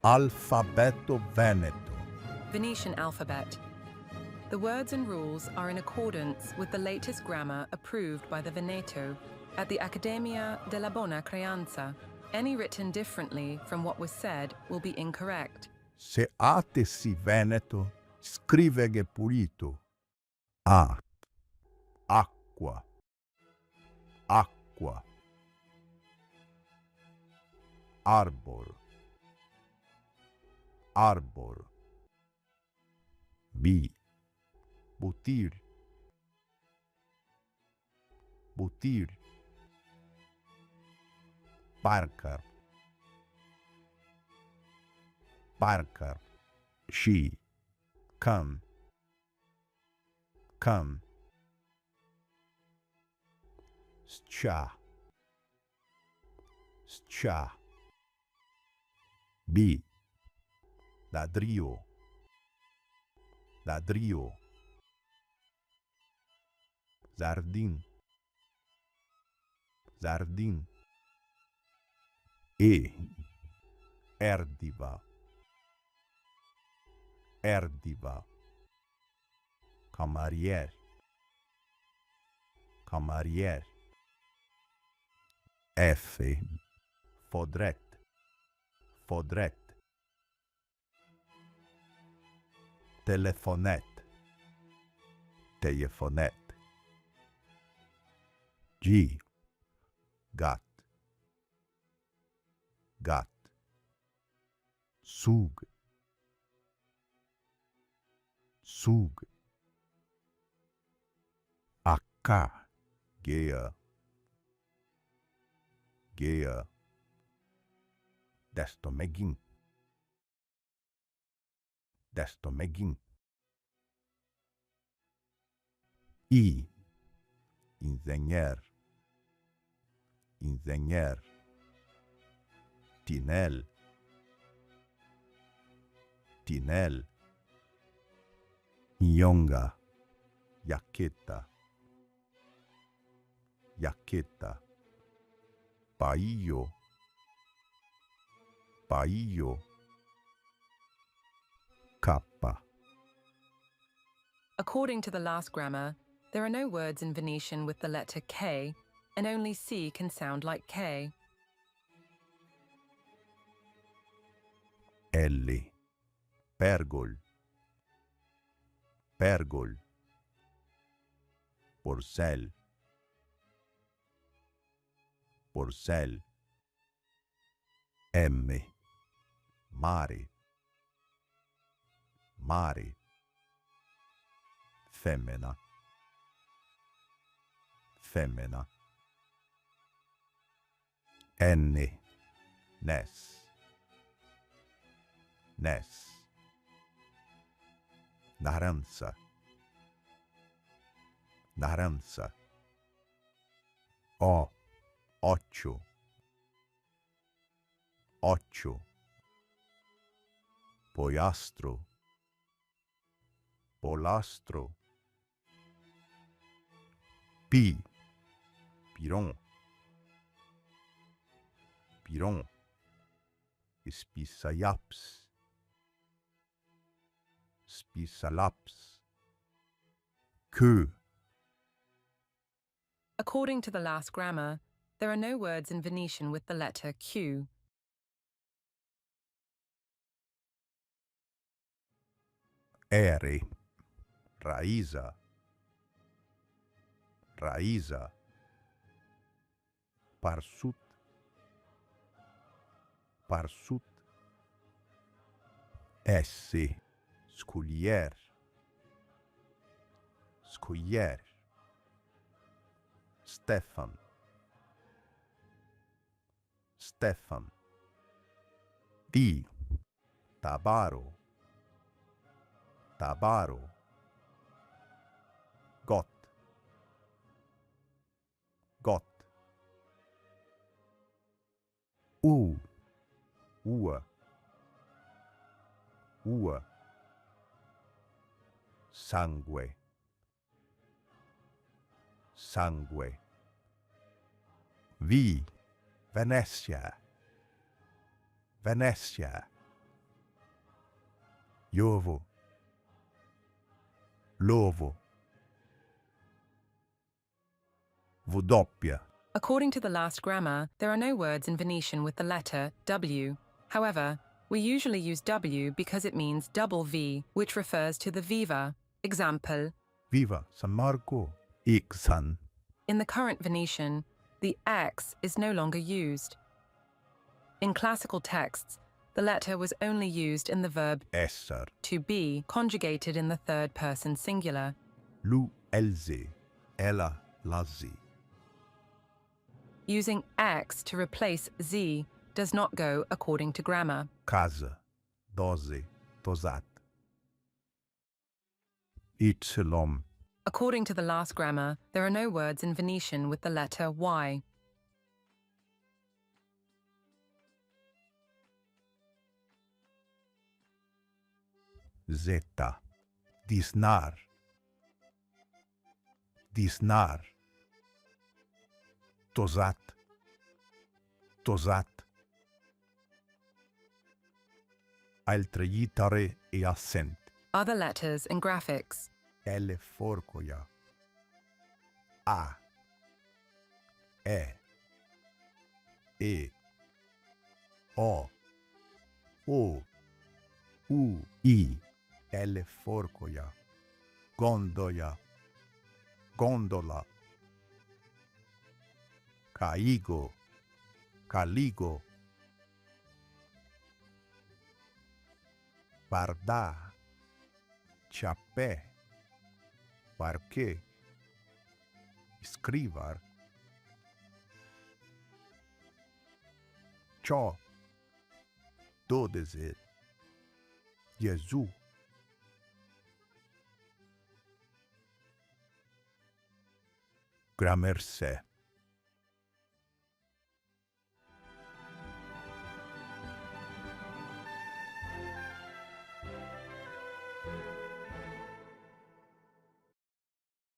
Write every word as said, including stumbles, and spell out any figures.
Alfabeto veneto. Venetian alphabet. The words and rules are in accordance with the latest grammar approved by the Veneto at the Accademia della Bona Creanza. Any written differently from what was said will be incorrect. Se a te si veneto, scriveghe pulito. A. Acua. Acua. Arbor. Arbor. B. Butir. Butir. Barcar. Barcar. C. Can. Can. S-cia. S-cia. B. Ladrio. Ladrio. Zardin. Zardin. E. Erdiva. Erdiva. Camarier. Camarier. F. Fodret. Fodret. Telefonet. Telefonet. G. Gat. Gat. Sug. Sug. H. Gea. Gea. Destomeghin. Destomeghin. I. Inzegner. Inzegner. Tinel. Tinel. Ionga. Jaqueta. Jaqueta. Paio. Paio. K. According to the last grammar, there are no words in Venetian with the letter K, and only C can sound like K. L. Pergol. Pergol. Porsel. Porsel. M. Mare. Mare. Femena. Femena. N. Nes. Nes. Naransa. Naransa. O. Ocio. Ocio. Poiastro. Polastro. P. Piron. Piron. Spisaiaps. Spisalaps. Q. According to the last grammar, there are no words in Venetian with the letter Q. R. Raisa. Raisa. Parsut. Parsut. S. Scolier. Scolier. Stefan. Stefan. T. Tabaro. Tabaro. Got. Got. U. Ua. Ua. Sangue. Sangue. V. Venesia. Venesia. L'ovo. L'ovo. W doppia. According to the last grammar, there are no words in Venetian with the letter W. However, we usually use W because it means double V, which refers to the viva. Example. Viva San Marco, X San. In the current Venetian, the X is no longer used. In classical texts, the letter was only used in the verb eser, to be, conjugated in the third person singular. Lu el xe, ela la xe. Using X to replace Z does not go according to grammar. Casa, doxe, tosat. Ipsilon. According to the last grammar, there are no words in Venetian with the letter Y. Zeta. Disnar. Disnar. Tosat. Tosat. Altre gitare e asent. Other letters and graphics. L forcoia. A. E. E. O. O. U. I. L forcoia. Gondoia. Gondola. Caigo. Caligo. Vardar. Ciapè. Parché. Scrivar. Ciò. Dodexe. Gesù. Gramercè.